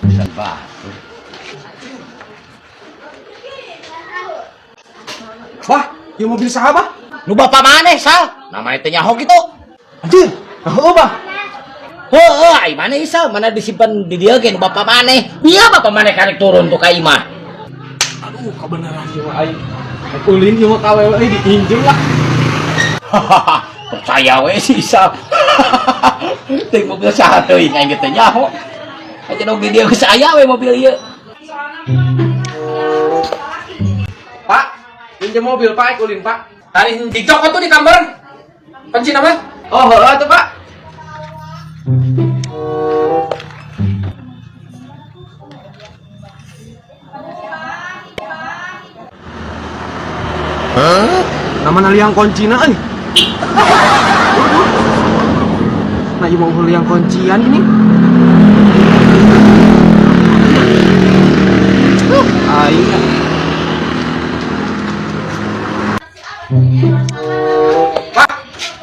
Pisan batur. Wah, ieu mobil saha, Bah? Nu bapak maneh, Sal? Namanya teh nyaho kitu. Anjir, nah heueuh, Bah. Heueuh, ai maneh Isal, mana disimpan di dieu ge nu bapak maneh. Bieu bapak maneh karek turun tuh ka imah. Aduh, kebenaran ieu mah aing. Rek ulin ieu mah ka awewe euy diinjem lah. Percaya we si Isal. Teuing mobil saha teuing aing ge teh nyaho. Aja dong di dieu geus aya we mobil ieu. Pak, pinjam mobil Pak, rek ulin Pak. Tadi dicokot tuh di kamar. Kunci nama? Oh, heueuh atuh, Pak. Hah? Nama liang kuncina euy. Nah, ieu mau liang kuncian ini. Aing. Pak,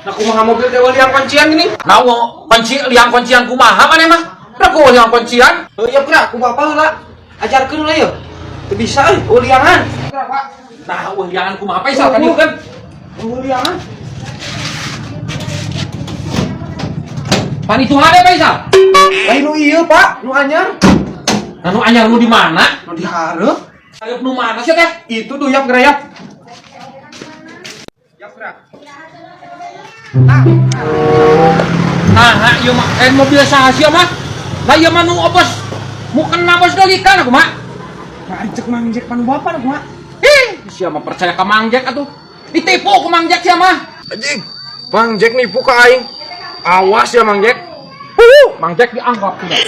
nah kumaha mobil teh liang kuncian gini? Nah, kunci liang kuncian kumaha maneh mah? Rek liang kuncian? Heuh, ya gerak ku bapak heula. Ajarkeun heula yeuh. Teu bisa euy, liangan. Pak. Nah, liangan kumaha Faisal kan ieu kan? Liangan. Pan itu ada Faisal. Lain nu ieu, Pak, nu anyar. Nah, nu anyar nu di mana? Nu dihareup. Hareup nu mana sih teh? Itu duyap gerayap. Yap gerak. Nah, ieu mah mobil saha sia mah? Lah ieu mah nu obos. Mu kena bos dolikan aku mah. Nah, cek Mang Jack panu bapak aku mah. Ih, sia mah percaya ka Mang Jack atuh. Ditipu ku Mang Jack sia mah. Anjing. Mang Jack nipu ka aing. Awas ya Mang Jack. Mang Jack dianggap tidak.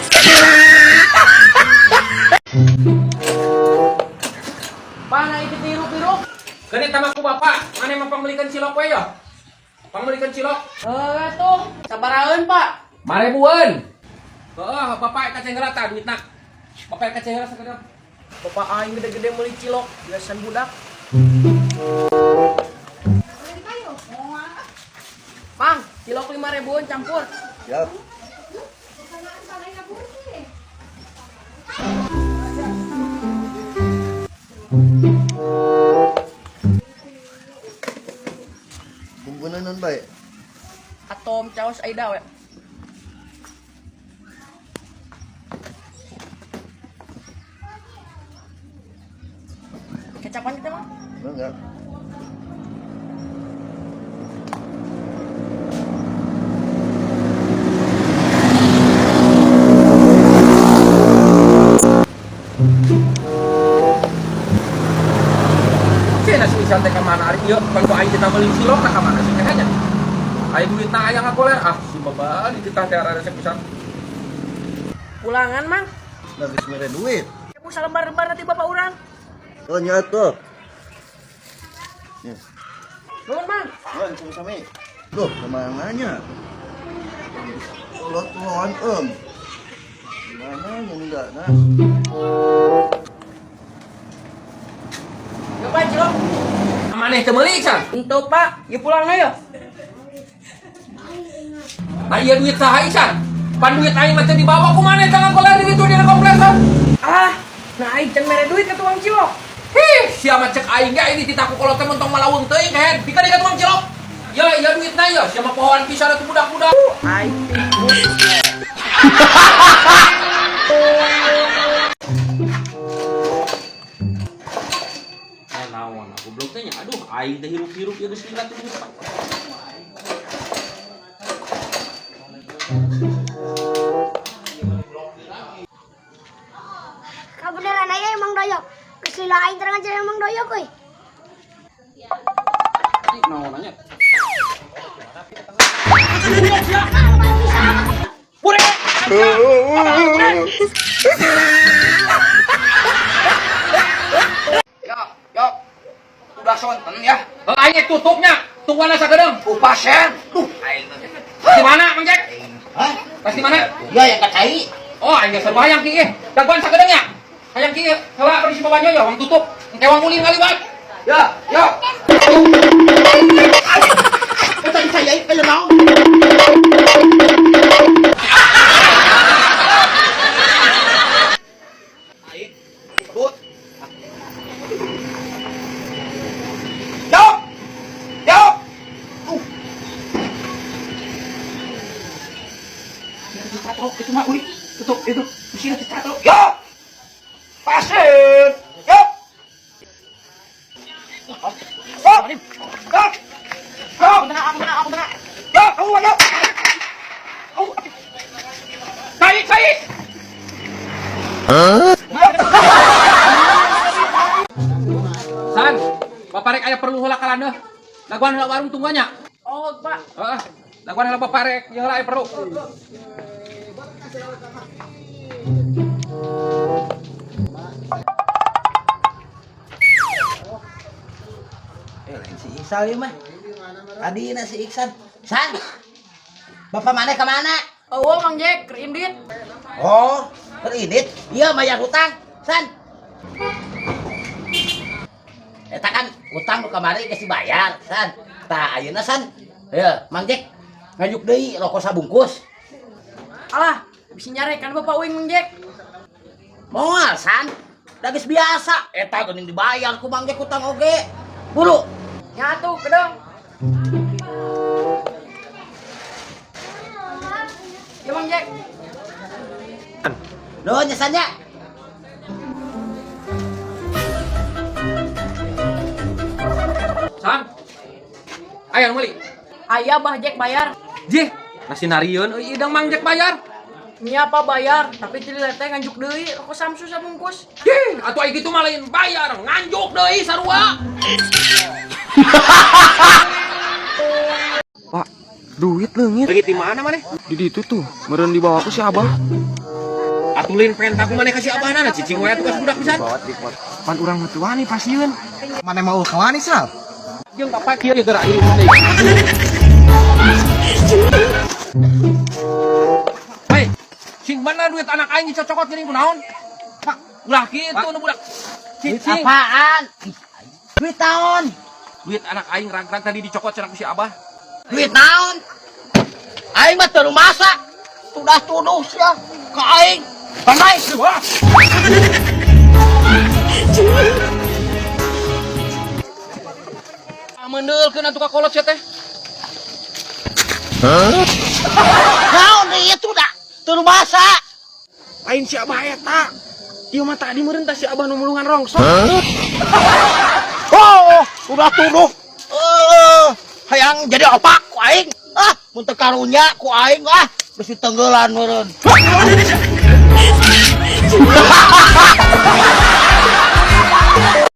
Mana itu tiru-tiru? Gini tamaku bapak, mana emang pembelikan cilok we ya? Pembelikan cilok. Tuh, sabaraheun, Pak. Marebuan. Heeh, bapak eta cenggelat tah duitna. Bapak eta cenggelat sakedap. Bapak aing gede-gede meuli cilok, biasan budak. Mang, cilok 5 ribuan campur. Siap. Bumbuna non bae. Atom caos aida we. Kecapan kita, Mang. Enggak. Cenah si Isan teh ka mana ari ieu? Pan ku aing kita meuli cilok tah ka mana sih teh nya? Aya duitna aya ngagoler. Ah, si bapak dititah teh resep pisan. Pulangan, Mang. Nah, geus mere duit. Kamu salembar-lembar nanti bapak urang. Oh, nya atuh. Ya. Nuhun, Mang. Oh, sama-sama. Duh, kemana nya? Allah Tuhan, em. Gimana nya enggak, nah. Yo, Pak, cilok. Maneh teu meuli Isan? Untuk, Pak. Yuk pulang ayo. Nah, ieu duit saha Isan? Pan duit aing mah teu dibawa ku maneh teh ngagoler di ditu di kompleksan. Ah, nah aing can mere duit ke tukang cilok. Hih, sia mah cek aing ge aing dititah ku kolot teh mentong malawung teuing kehed. Dika dika tukang cilok. Ya, ya duitna ya, sia mah pohoan pisan atuh budak-budak. Aing tipu. Nah, naon goblok teh nya. Aduh, aing teh hirup-hirup ya geus lila tuh duit. Kabeneran aya emang doyok. Geus lila aing terang aja emang doyok euy. Naon nya? Bure! Ya, ya. Udah sonten ya. Heuh, aing tutupnya. Tungguan sakedeung. Upasen. Duh, aing. Di mana, Mang Jack? Hah? Pas di mana? Ya, yang kacai. Oh, aing geus bayang ki ieu. Dagoan sakedeung nya. Hayang ki ieu. Heula pergi si babanyo ya, wang tutup. Engke wang ulin ngaliwat. Ya, ya. Eta saya aing naon? Katrok itu mah euy. Tutup itu. Bisi katrok. Yo. Pasir. Yo. Yo. Yo. Yo. Yo, kamu yo. Oh. Cai, cai. San, bapak rek aya perlu heula ka landeuh. Dagoan heula warung tungguan nya. Oh, Pak. Heeh. Dagoan heula bapak rek, ieu heula aya perlu. Eh, lain si Iksal ieu mah. Tadi na si Iksan. San. Bapak mana ke mana? Oh, Mang Jack, keur indit. Oh, kerindit. Iya bayar hutang. San. Eta kan utang nu kamari geus dibayar, San. Tah ayeuna San. Heuh, Mang Jack ngajuk deui rokok sabungkus. Alah, bisa nyarekan Bapak uing Mang Jack. Moal, San. Da geus biasa. Eta geuning dibayar ku Mang Jack utang oge. Buru. Nya atuh, kedong. Ya Mang Jack. Nuhun nya San nya. San. Aya nu meuli. Aya Bah Jack bayar. Jih, nasi narieun euy idang Mang Jack bayar. Nya apa bayar, tapi teu teh nganjuk deui rokok Samsu sabungkus. Jih, atuh ai kitu mah lain bayar, nganjuk deui sarua. Pak, duit leungit. Leungit di mana maneh? Di ditu tuh, meureun dibawa ku si Abah. Atuh lain penta ku maneh ka si Abahna cicing we atuh ka budak pisan. Pan urang mah teu wani pasieun. Mana mau kawani sal? Jeung bapak kieu geura ieu deui. Hei, sing mana duit anak aing dicocokot geuning kunaon? Pak, ulah kitu nu budak. Duit Cicing. apaan? Ih, duit naon? Duit anak aing rang-rang tadi dicokot cenah ku si Abah. Duit naon? Aing mah teu rumasa. Sudah tuduh sia ka aing. Pandai. Wah. Meundeulkeun atuh ka kolot sia teh. Naon deui itu da? Teu rumasa. Lain si Abah eta. Ieu mah tadi meureun tah si Abah nu mulungan rongsok. Oh, sudah tuduh. Eh, hayang jadi opak ku aing. Ah, mun teu karunya ku aing ah, bisi tenggelan meureun.